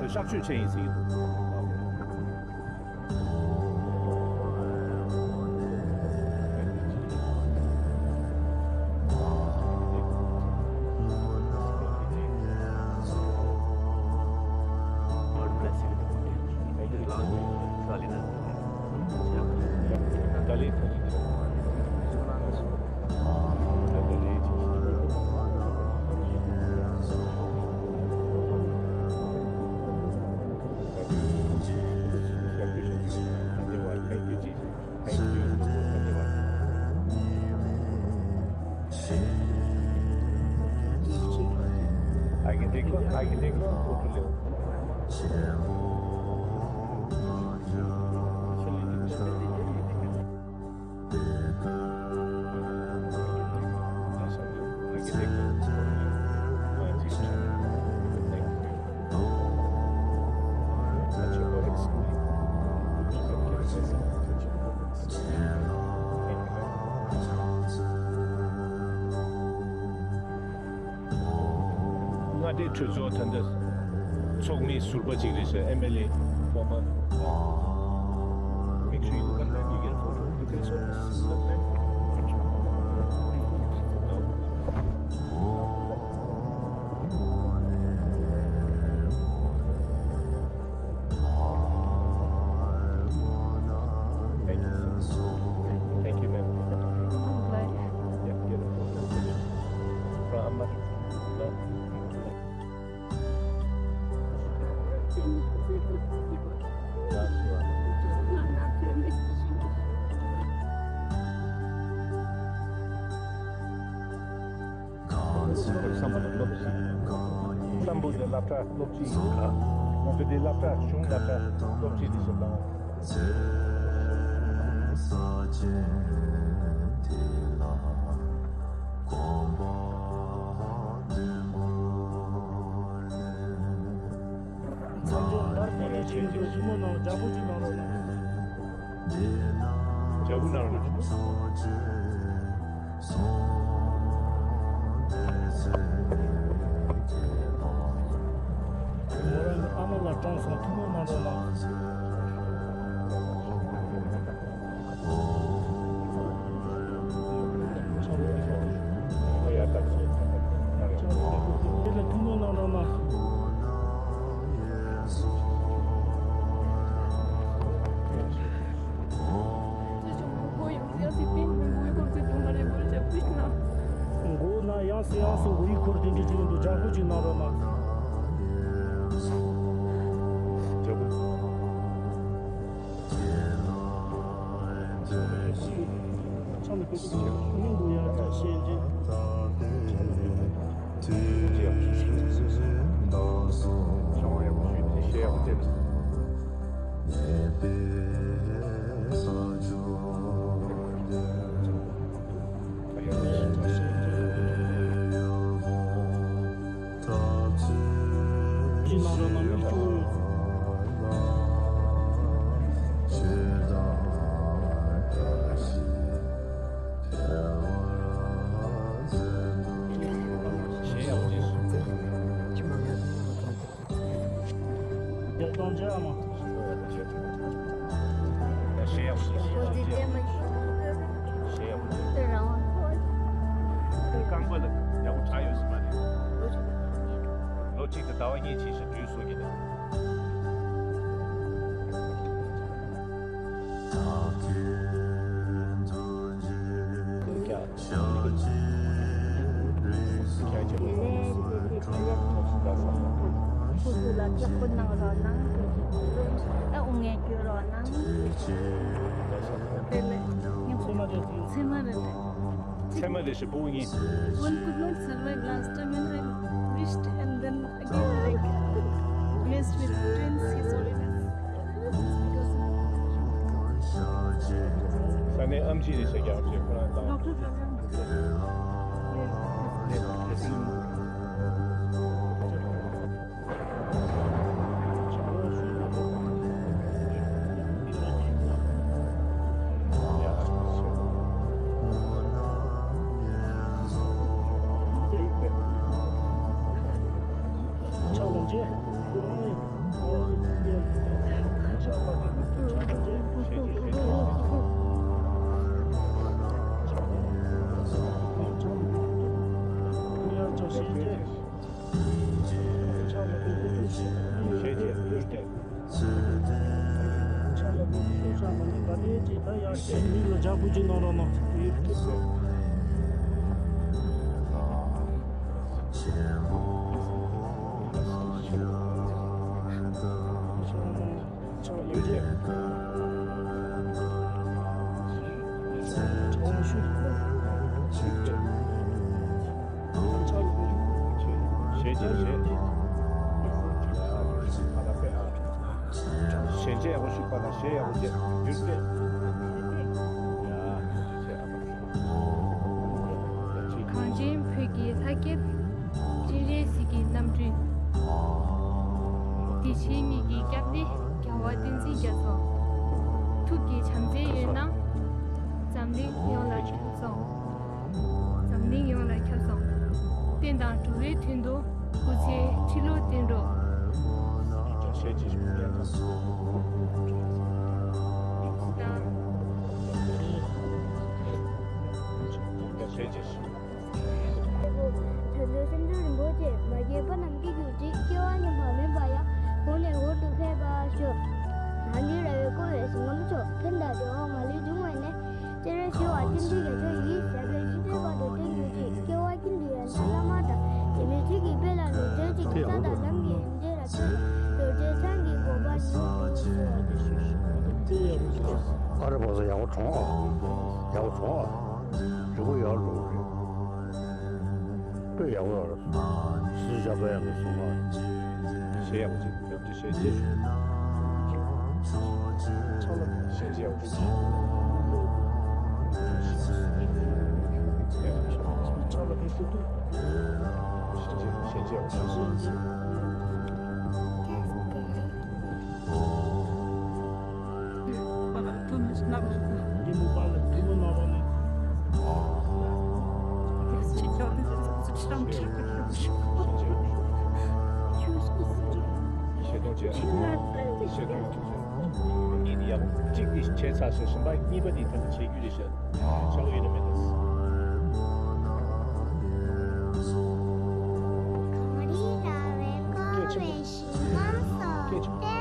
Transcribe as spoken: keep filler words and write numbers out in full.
གཤག་བཅོས་བྱས་ཡིན་ཟེར་གྱི་འདུག་མངའ་སྡེ་གྲོས་ཚོགས་ད་ལྟ་ཚོགས་མི་ཟུར་པ་ཅིག་རེད་ཟེར། ཨེམ་ཨེལ་ཨེ་former. Make sure you look at them, you get a photo. You can sort of see the Thank you, ma'am. Yeah, beautiful. From Amar. No. Last one. བསམ་པ་ལ་སློབ་ཅིག་བསམ་པ་ལ་སློབ་གྲྭ་སློབ་ཅིག་ང་ཚོ་འདི་སློབ་གྲྭ་གཞུང་སློབ་གྲྭ་སློབ་ཅིག་འདི་ཞིག་དང་། མཚམས་སྦྱོར་ལྟར་དེ་ནས་ཆེད་དུ་ཐུན་མོང་ནང་ལྗགས་ཕུག་ཅིག་གནང་རོགས་གནང་། ལྗགས་ཕུག་གནང་རོགས་གནང་། མོ་རང་གི་ཨ་མ་ལ་སྤྲང་སོང་། ཐུན་མོང་གནང་རོགས་གནང་། དེ་ལ་ཐུན་མོང་གནང་རོགས་གནང་། མགོ་ན་ཡང་སེ་ཡང་སེ་མགོ་ཡི་འཁོར་དེ་འདྲ་ཅིག་འདུག་ལྗགས་ཕུག་ཅིག་གནང་རོགས་གནང་། རྐང་པ་ལ་ཡག་པོ་དྲག་ཡོད་ས་མ་རེད། ལོ་གཅིག་དང་ཟླ་བ་གཉིས་ཕྱིན་ཞིག་འགྲུལ་བཟོ་གི་འདུག་ཚེར་མ་རེད་ཟེར། ཚེར་མ་རེད་ཟེར། སྤུ་གུ་གཉིས། One could not survive last time when I wished and then again, like, messed with twins, he saw it as. ས་གནས་ཨམ་ཆི་རེད་ཟེར་ཀྱང་ཅེས་ཁོ་རང་དང་། Doctor Fabian. ད་ཡར་བཤད་མི་ལ་ཇ་བུ་ཅིག་གནང་རོགས་གནང་། ཡོད་ཐུབ་རོགས། ཆང་ཡོད་ཅེ། ཆང་ཞུ། ཞལ་ཆེ་ཞལ། ཞལ་ཆེ་ཡག་པོ་ཞུ་པ་དང་ཞལ་ཡག་པོ་ཆེ་རྒྱུ་ཆེ། གངས་ཅན་བོད་ཀྱི་ལྷ་སྐལ། སྤྱན་རས་གཟིགས་ཀྱི་རྣམ་སྤྲུལ། བདེ་ཆེན་གཉིས་ཀྱི་སྐྱབས་གནས་རྒྱལ་བ་བསྟན་འཛིན་རྒྱ་མཚོ། ཐུགས་ཀྱི་བྱམས་བརྩེ་ཡོད་ན། འཛམ་གླིང་ཡོངས་ལ་ཁྱབ་སོང་། འཛམ་གླིང་ཡོངས་ལ་ཁྱབ་སོང་། བསྟན་དང་འགྲོ་བའི་དོན་དུ་སྐུ་ཚེ་ཁྲི་ལོ་བརྟན་འགྲོ། ད་ལྟ་སེམས་ཅན་རིན་པོ་ཆེ་མ་སྐྱེས་པ་རྣམས་སྐྱེ་གྱུར་ཅིག་སྐྱེ་བ་ཉམས་པ་མིན་པ་ཡང་། འོག་ནས་འོག་ཏུ་ཕེབས་པར་ཤོག་ནཱ་ལས་ར་བས་བསྐོར་བའི་ཞིང་ཁམས་མཆོག་ཕན་དང་བདེ་བ་མ་ལུས་འབྱུང་བའི་གནས། སྤྱན་རས་གཟིགས་དབང་བསྟན་འཛིན་རྒྱ་མཚོ་ཡི། ཞབས་པད་སྲིད་མཐའི་བར་དུ་བརྟན་གྱུར་ཅིག་སྐྱེ་བ་ཀུན་ཏུ་ཡང་བླ་མ་དང་། དེ་མིན་ཚིག་གི་དཔལ་ལ་ལོ་ཙཱ་ཅིག་ས་དང་ལམ་གྱི་ཡོན་ཏན་རབ་བརྟན། རྡོ་རྗེ་འཆང་གི་གོ་འཕང་མྱུར་དུ་ཤོག་ཨ་རེ་བ་ས་ཡག་པོ་གྲོངས་ཨ། ཡག་པོ་གྲོངས་ཨ། རི་བོ་ཡར་ལོག་རེད། དཔེ་ཡག་པོ་ཡག་རེད། སྲིད་ཞབས་པད་ཡག་གི་སོང་ཨ། ཞེས་ཡག་པོ་ཅིག་ཡག་པོ་ཅིག་བཤད་རྗེས། ཕྱག་ལ་ཞལ་ཆེ་ཡག་པོ་ཅིག་ཕྱག་ལ་ཕེབས་ཐུབ་ཐུབ། ཞལ་ཆེ་ཞལ་ཆེ་ཡག་པོ་ཅིག་གཉིས་དེ་ཡག་པོ་གཅིག་དེ་བྱས་ཚར་ཟེར་གསུམ་པ་གཉིས་པ་དེ་ཐེངས་བྱེད་རྒྱུ་རེད་ཤག་ཤག་ཡོད་ན་མེད་ན། གངས་རི་ར་བས་བསྐོར་བའི་ཞིང་ཁམས་སུ། སྐད་ཆེ།